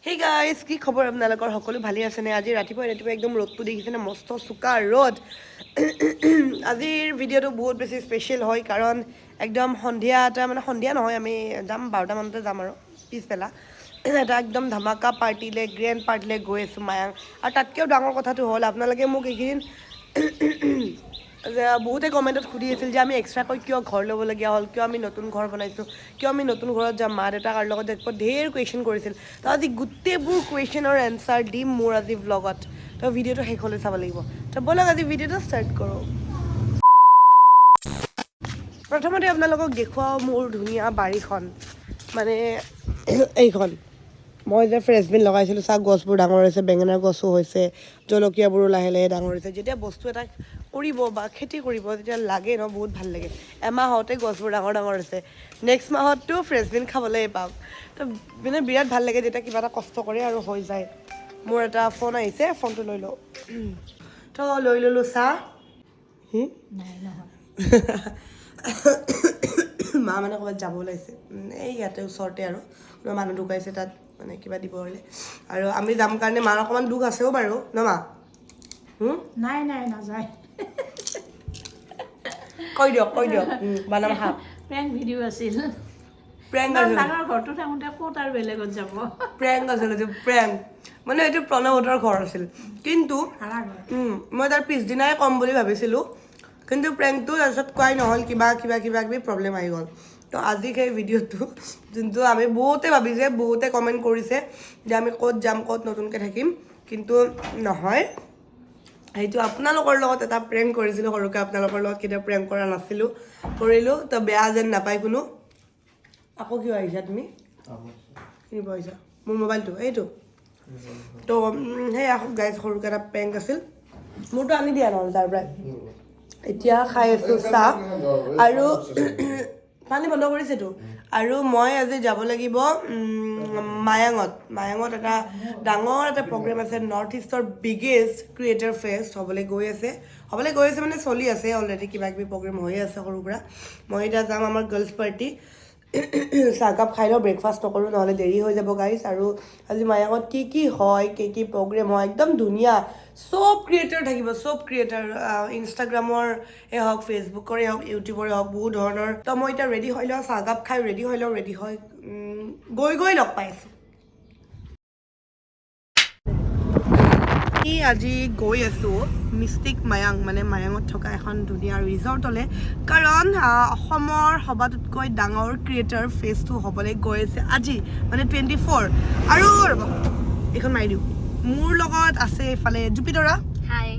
Hey guys, কি খবৰ আপোনালোকৰ? সকলো ভালেই আছেনে? আজি ৰাতিপুৱাই ৰাতিপুৱা একদম ৰ'দটো দেখিছেনে? মস্ত চোকা ৰ'দ। আজিৰ ভিডিঅ'টো বহুত বেছি স্পেচিয়েল হয়, কাৰণ একদম সন্ধিয়া এটা, মানে সন্ধিয়া নহয়, আমি যাম 12টামানতে যাম আৰু পিছবেলা এটা একদম ধামাকা পাৰ্টিলৈ, গ্ৰেণ্ড পাৰ্টিলৈ গৈ আছোঁ মায়াং। আৰু তাতকৈও ডাঙৰ কথাটো হ'ল, আপোনালোকে মোক এইকেইদিন যে বহুতে কমেণ্টত সুধি আছিল যে আমি এক্সট্ৰাকৈ কিয় ঘৰ ল'বলগীয়া হ'ল, কিয় আমি নতুন ঘৰ বনাইছোঁ, কিয় আমি নতুন ঘৰত যাম, মা দেউতাক আৰু লগত যাব, ঢেৰ কুৱেশ্যন কৰিছিল। তো আজি গোটেইবোৰ কুৱেশ্যনৰ এনচাৰ দিম মোৰ আজি ভ্লগত। তো ভিডিঅ'টো শেষলৈ চাব লাগিব। তো ব'লক, আজি ভিডিঅ'টো ষ্টাৰ্ট কৰোঁ। প্ৰথমতে আপোনালোকক দেখুৱাওঁ মোৰ ধুনীয়া বাৰীখন, মানে এইখন মই যে ফ্ৰেচবিন লগাইছিলোঁ। চাওক, গছবোৰ ডাঙৰ হৈছে, বেঙেনাৰ গছো হৈছে, জলকীয়াবোৰো লাহে লাহে ডাঙৰ হৈছে। যেতিয়া বস্তু এটা কৰিব বা খেতি কৰিব তেতিয়া লাগে ন, বহুত ভাল লাগে। এমাহতে গছবোৰ ডাঙৰ ডাঙৰ হৈছে, নেক্সট মাহততো ফ্ৰেচবিন খাবলৈ পাম। তো মানে বিৰাট ভাল লাগে যেতিয়া কিবা এটা কষ্ট কৰে আৰু হৈ যায়। মোৰ এটা ফোন আহিছে, ফোনটো লৈ লওঁ। তো লৈ ল'লোঁ চাহ। নাই, নহয়। মা মানে ক'ৰবাত যাব ওলাইছে, এই ইয়াতে ওচৰতে আৰু কোনোবা মানুহ ঢুকাইছে, তাত মানে কিবা দিব হ'লে আৰু আমি যাম কাৰণে মাৰ অকণমান দুখ আছেও বাৰু ন মা? নাই নাই, নাযায়। কৈ দিয়ক, কৈ দিয়ক, বানাম শাক। প্ৰেংক ভিডিঅ' আছিল। প্ৰেংক ইমান আছিল। ডাঙৰ ঘৰটো থাকোঁতে ক'ত আৰু বেলেগত যাব? প্ৰেংক আছিল এইটো, প্ৰেংক। মানে এইটো প্ৰণৱহঁতৰ ঘৰ আছিল, কিন্তু ভাড়া ঘৰ। মই তাৰ পিছদিনাই ক'ম বুলি ভাবিছিলোঁ, কিন্তু প্ৰেংকটো তাৰপিছত কোৱাই নহ'ল, কিবা কিবা কিবা কিবি প্ৰব্লেম আহি গ'ল। তো আজি সেই ভিডিঅ'টো, যোনটো আমি বহুতে ভাবিছে, বহুতে কমেণ্ট কৰিছে যে আমি ক'ত যাম, ক'ত নতুনকৈ থাকিম, কিন্তু নহয়, সেইটো আপোনালোকৰ লগত এটা প্ৰেংক কৰিছিলোঁ সৰুকৈ। আপোনালোকৰ লগত কেতিয়াও প্ৰেংক কৰা নাছিলোঁ, কৰিলোঁ। তো বেয়া যেন নাপায় কোনো। আকৌ কিয় আহিছা তুমি? কিনিব আহিছা মোৰ মোবাইলটো এইটো। তো সেয়া গাইজ, সৰুকৈ এটা প্ৰেংক আছিল। মোৰটো আনি দিয়া নহ'ল তাৰ পৰাই। এতিয়া খাই আছোঁ চাহ আৰু পানী বন্ধ কৰিছেতো। আৰু মই আজি যাব লাগিব মায়াঙত। মায়াঙত এটা ডাঙৰ এটা প্ৰগ্ৰেম আছে, নৰ্থ ইষ্টৰ বিগেষ্ট ক্ৰিয়েটাৰ ফেষ্ট হ'বলৈ গৈ আছে। হ'বলৈ গৈ আছে মানে চলি আছে অলৰেডি, কিবা কিবি প্ৰগ্ৰেম হৈয়ে আছে সৰু সুৰা। মই এতিয়া যাম আমাৰ গাৰ্লছ পাৰ্টি। চাহকাপ খাই লওঁ, ব্ৰেকফাষ্ট নকৰোঁ, নহ'লে দেৰি হৈ যাব গাইজ। আৰু আজি মায়াঙত কি কি হয়, কি কি প্ৰগ্ৰেম হয়, একদম ধুনীয়া চব ক্ৰিয়েটাৰ থাকিব, চব ক্ৰিয়েটাৰ, ইনষ্টাগ্ৰামৰে হওক, ফেচবুকৰে হওক, ইউটিউবৰে হওক, বহুত ধৰণৰ। তো মই এতিয়া ৰেডি হৈ লওঁ, চাহকাপ খাই ৰেডি হৈ লওঁ। ৰেডি হৈ গৈ গৈ লগ পাই আছোঁ। আমি আজি গৈ আছোঁ মিষ্টিক মায়াং, মানে মায়াঙত থকা এখন ধুনীয়া ৰিজৰ্টলৈ, কাৰণ অসমৰ সবাতোতকৈ ডাঙৰ ক্ৰিয়েটাৰ ফেষ্টটো হ'বলৈ গৈ আছে আজি, মানে 24। আৰু ৰ'ব, এইখন মাৰি দিওঁ। মোৰ লগত আছে এইফালে জুপিতৰা, হাই।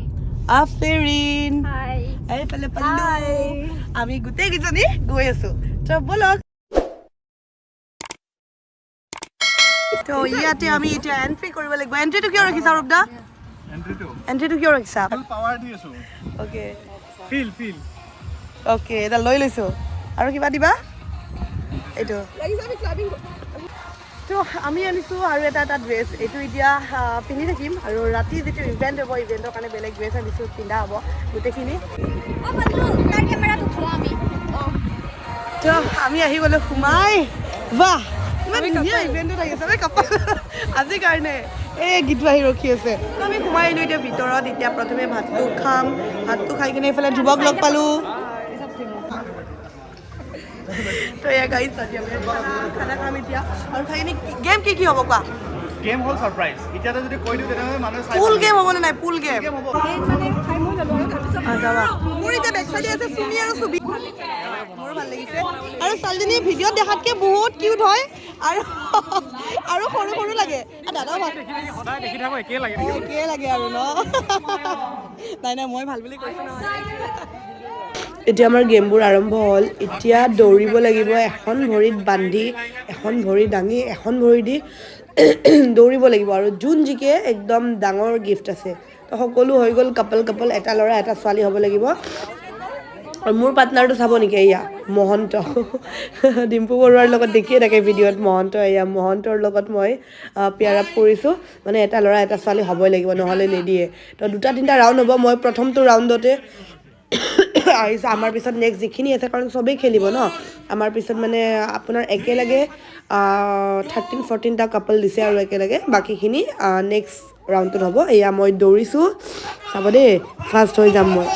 আফেৰিন, হাই। এইফালে পালো। আমি গোটেইকেইজনী গৈ আছো, তো ব'লক। তো ইয়াতে আমি এতিয়া এণ্ট্ৰি কৰিব লাগিব। এণ্ট্ৰিটো কিয় ৰাখিছা ৰূপদা? এণ্ট্ৰিটো? এণ্ট্ৰিটো কিয় ৰাখিছা? ফুল পাৱাৰ দি আছো। অ'কে। Feel feel. Okay, এটা লৈ লৈছোঁ। আৰু কিবা দিবা? এইটো তো আমি আনিছোঁ আৰু এটা এটা ড্ৰেছ। এইটো এতিয়া পিন্ধি থাকিম আৰু ৰাতি যিটো ইভেণ্ট হ'ব, ইভেণ্টৰ কাৰণে বেলেগ ড্ৰেছ আনিছোঁ, পিন্ধা হ'ব গোটেইখিনি। অ পাল্লু, তাৰ কেমেৰাত উঠোৱা আমি। তো আমি আহি গ'লো সোমাই। বাহ, ইমান ধুনীয়া ইভেণ্টত আহিছে। আমি কাপোৰ আজিৰ কাৰণে এই গীতো আহি ৰখি আছে। তো আমি সোমাই আহিলোঁ এতিয়া ভিতৰত। এতিয়া প্ৰথমে ভাতটো খাম। ভাতটো খাই কিনে এইফালে ধ্ৰুৱক লগ পালোঁ। তো এয়া গাইজ, আজি আমি খানা খাম এতিয়া। আৰু খাই কিনে গেম কি কি হ'ব কোৱা? গেম হ'ল ছাৰপ্ৰাইজ। এতিয়াতে যদি কৈ দিওঁ, তেনেহ'লে মানুহে চাই পুল গেম হ'বনে নাই? পুল গেম। গেম হ'ব। যাবা। মোৰ এতিয়া বেক চাইডে আছে চুমি আৰু চুবি। মোৰো ভাল লাগিছে। আৰু ছোৱালীজনী ভিডিঅ'ত দেখাতকৈ বহুত কিউট হয় আৰু আৰু সৰু সৰু লাগে। আৰু দাদাও ভাল। সদায় দেখি থাকো, একেই লাগে। একেই লাগে আৰু ন? নাই নাই, মই ভাল বুলি কৈছোঁ নহয়। এতিয়া আমাৰ গেমবোৰ আৰম্ভ হ'ল। এতিয়া দৌৰিব লাগিব, এখন ভৰিত বান্ধি, এখন ভৰি দাঙি, এখন ভৰি দি দৌৰিব লাগিব আৰু যোন জিকে একদম ডাঙৰ গিফ্ট আছে। তো সকলো হৈ গ'ল, কাপল কাপল, এটা ল'ৰা এটা ছোৱালী হ'ব লাগিব। আৰু মোৰ পাৰ্টনাৰটো চাব নেকি? এয়া মহন্ত, ডিম্পু বৰুৱাৰ লগত দেখিয়ে থাকে ভিডিঅ'ত মহন্ত। এয়া মহন্তৰ লগত মই পেয়াৰ আপ কৰিছোঁ। মানে এটা ল'ৰা এটা ছোৱালী হ'বই লাগিব, নহ'লে নিদিয়ে। তো দুটা তিনিটা ৰাউণ্ড হ'ব। মই প্ৰথমটো ৰাউণ্ডতে আহিছে আমাৰ পিছত নেক্সট যিখিনি আছে, কাৰণ চবেই খেলিব ন আমাৰ পিছত, মানে আপোনাৰ একেলগে 13-14টা কাপল দিছে আৰু একেলগে বাকীখিনি নেক্সট ৰাউণ্ডটোত হ'ব। এয়া মই দৌৰিছোঁ, চাব দেই, ফাৰ্ষ্ট হৈ যাম মই।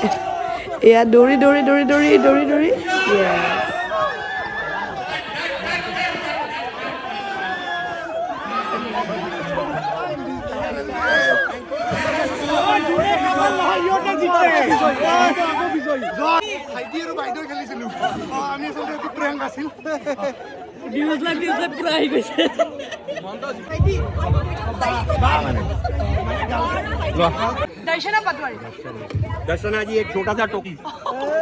এয়া দৌৰি দৌৰি দৌৰি দৌৰি দৌৰি দৌৰি, yes। ভাইটি আৰু বাইদেউ খেলিছিলো আমি, আচলতে এইটো প্ৰেংক আছিল। দৰ্শনা পাটোৱাৰী। दर्शना जी, एक छोटा सा टोपी,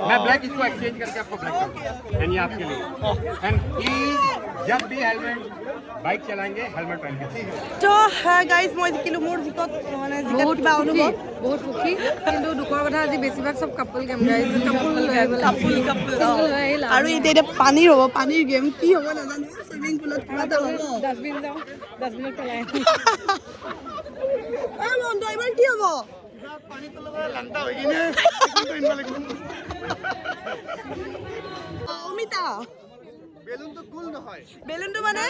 मैं ब्लैक इसको एक्सचेंज करके आपको ब्लैक कर, एंड ये आपके लिए। एंड प्लीज, जब भी हेलमेट, बाइक चलाएंगे, हेलमेट पहन के। তো গাইজ, মই জিকিলোঁ। মোৰ জিকত মানে জিকাত কিবা অনুভৱ? বহুত সুখী, কিন্তু দুখৰ কথা, আজি বেছিভাগ চব কাপল গেম গাইজ, কাপল লৈ আহিব লাগে। Couple couple. লৈ আহিলা। আৰু এতিয়া এতিয়া পানীৰ হ'ব, পানীৰ গেম কি হ'ব নাজানো, চুইমিং পুলত কিবা এটা হ'ব। ডাষ্টবিন যাওঁ, ডাষ্টবিনত পেলাই। এই মন্ত, এইবাৰ কি হ'ব? পানী তলৰ পৰা লাংটা হৈ কিনে আনিব লাগিব। অমিতা। বেলুনটো কুল নহয়। বেলুনটো মানে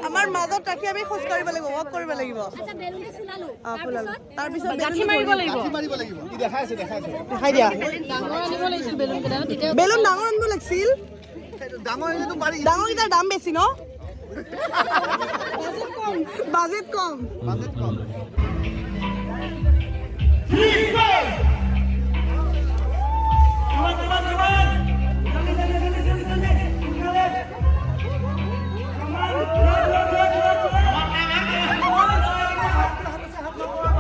আমাৰ মাজত ৰাখি আমি খোজ কাঢ়িব লাগিব, ৱাক কৰিব লাগিব। আচ্ছা, বেলুনটো ফুলালো। অ, ফুলালো, তাৰপিছত গাঁঠি মাৰিব লাগিব। গাঁঠি মাৰিব লাগিব। ই দেখাই আছে, দেখাই আছে। দেখাই দিয়া। ডাঙৰ আনিব লাগিছিল বেলুন কেইটা তেতিয়া। বেলুন ডাঙৰ আনিব লাগিছিল। ডাঙৰ আহিলেতো পাৰি। ডাঙৰকেইটাৰ দাম বেছি ন, বাজেট কম। বাজেট কম।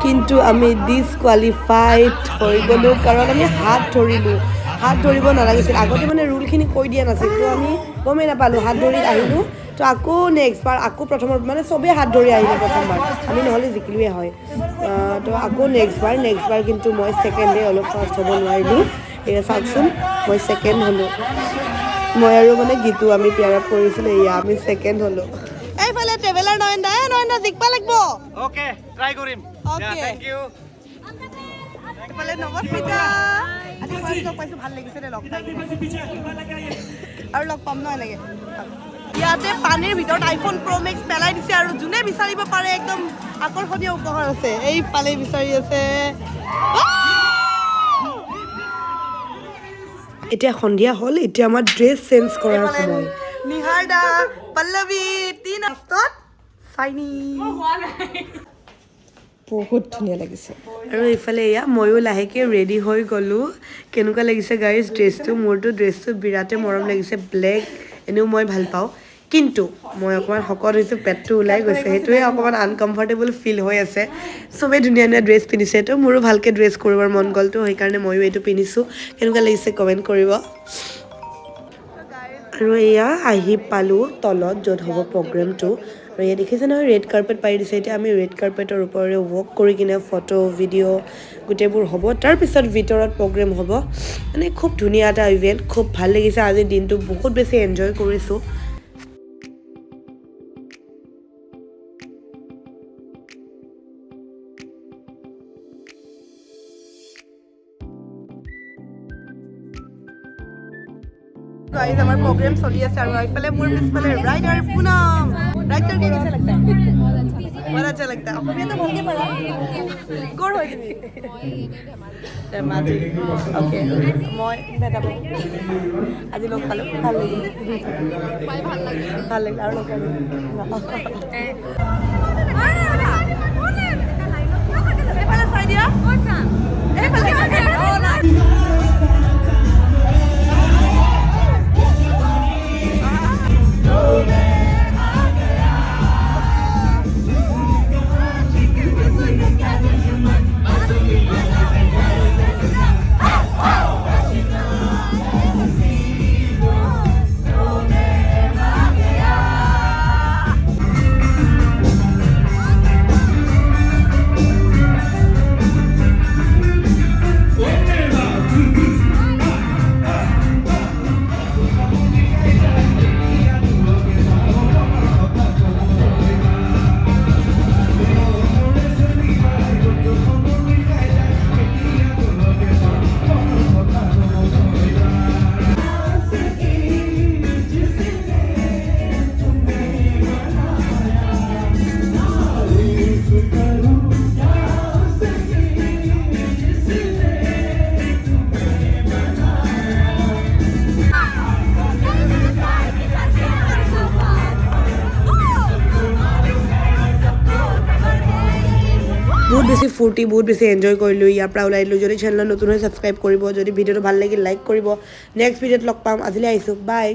কিন্তু আমি ডিছকুৱালিফাইড হৈ গ'লোঁ, কাৰণ আমি হাত ধৰিলোঁ। হাত ধৰিব নালাগিছিল। আগতে মানে ৰুলখিনি কৈ দিয়া নাছিল, তো আমি গমেই নাপালোঁ, হাত ধৰি আহিলোঁ। তো আকৌ নেক্সট বাৰ আকৌ প্ৰথমৰ, মানে চবেই হাত ধৰি আহিলে প্ৰথমবাৰ, আমি নহ'লে জিকিলোৱে হয়। তো আকৌ নেক্সট বাৰ কিন্তু মই ছেকেণ্ডেই হ'লোঁ, ফাৰ্ষ্ট হ'ব নোৱাৰিলোঁ। এয়া চাওকচোন, মই ছেকেণ্ড হ'লোঁ। মই আৰু মানে গীতু আমি পেয়াৰ আপ কৰিছিলোঁ, এয়া আমি ছেকেণ্ড হ'লোঁ। এইফালে ট্ৰেভেলাৰ নয়ন দা, নয়ন দা, জিকবা লাগিব। অ'কে, ট্ৰাই কৰিম। Okay. Thank U. এইফালে নৱস্মিতা, আজি ফাৰ্ষ্ট লগ পাইছোঁ, ভাল লাগিছে দে লগ পাই কিনে। আৰু লগ পাম ন এনেকে। ইয়াতে পানীৰ ভিতৰত আইফোন প্ৰ' মেক্স পেলাই দিছে আৰু যোনে বিচাৰিব পাৰে একদম আকৰ্ষণীয় উপহাৰ আছে। এইফালে বিচাৰি আছে। এতিয়া সন্ধিয়া হ'ল, এতিয়া আমাৰ ড্ৰেছ চেঞ্জ কৰাৰ সময়। নিহাৰ দা, পল্লৱী, তিন চাইনি, বহুত ধুনীয়া লাগিছে। আৰু এইফালে এয়া ময়ো লাহেকৈ ৰেডি হৈ গ'লোঁ। কেনেকুৱা লাগিছে গাইজ ড্ৰেছটো? মোৰতো ড্ৰেছটো বিৰাটেই মৰম লাগিছে। ব্লেক এনেও মই ভাল পাওঁ, কিন্তু মই অকণমান শকত হৈছোঁ, পেটটো ওলাই গৈছে, সেইটোৱে অকণমান আনকমফৰ্টেবল ফিল হৈ আছে। চবেই ধুনীয়া ধুনীয়া ড্ৰেছ পিন্ধিছে, তো মোৰো ভালকৈ ড্ৰেছ কৰিবৰ মন গ'ল, তো সেইকাৰণে ময়ো এইটো পিন্ধিছোঁ। কেনেকুৱা লাগিছে কমেণ্ট কৰিব। আৰু এয়া আহি পালোঁ তলত, য'ত হ'ব প্ৰগ্ৰেমটো। আৰু এয়া দেখিছে নহয়, ৰেড কাৰ্পেট পাৰি দিছে। এতিয়া আমি ৰেড কাৰ্পেটৰ ওপৰেৰে ৱক কৰি কিনে ফটো ভিডিঅ' গোটেইবোৰ হ'ব, তাৰপিছত ভিতৰত প্ৰগ্ৰেম হ'ব। মানে খুব ধুনীয়া এটা ইভেণ্ট, খুব ভাল লাগিছে। আজিৰ দিনটো বহুত বেছি এনজয় কৰিছোঁ। গাইজ, আমাৰ প্ৰগ্ৰেম চলি আছে আৰু এইফালে মোৰ পিছফালে ৰাইডাৰ পুনম। राइड करके कैसा लगता है? बहुत अच्छा लगता है। অসমীয়াটো ভালকে পাৰা। ক'ৰ হয় তুমি? ধেমাজি। অ'কে, মই ভেটাবাৰী। আজি লগ পালোঁ, ভাল লাগিল, ভাল লাগিল। আৰু লগ পালোঁ। এইফালে চাই দিয়া, এইফালে। বেছি ফূৰ্তি, বহুত বেছি এনজয় কৰিলোঁ। ইয়াৰ পৰা ওলাই দিলোঁ। যদি চেনেলত নতুন হৈ ছাবস্ক্ৰাইব কৰিব, যদি ভিডিঅ'টো ভাল লাগিল লাইক কৰিব। নেক্সট ভিডিঅ'ত লগ পাম। আজিলৈ আহিছোঁ, বাই।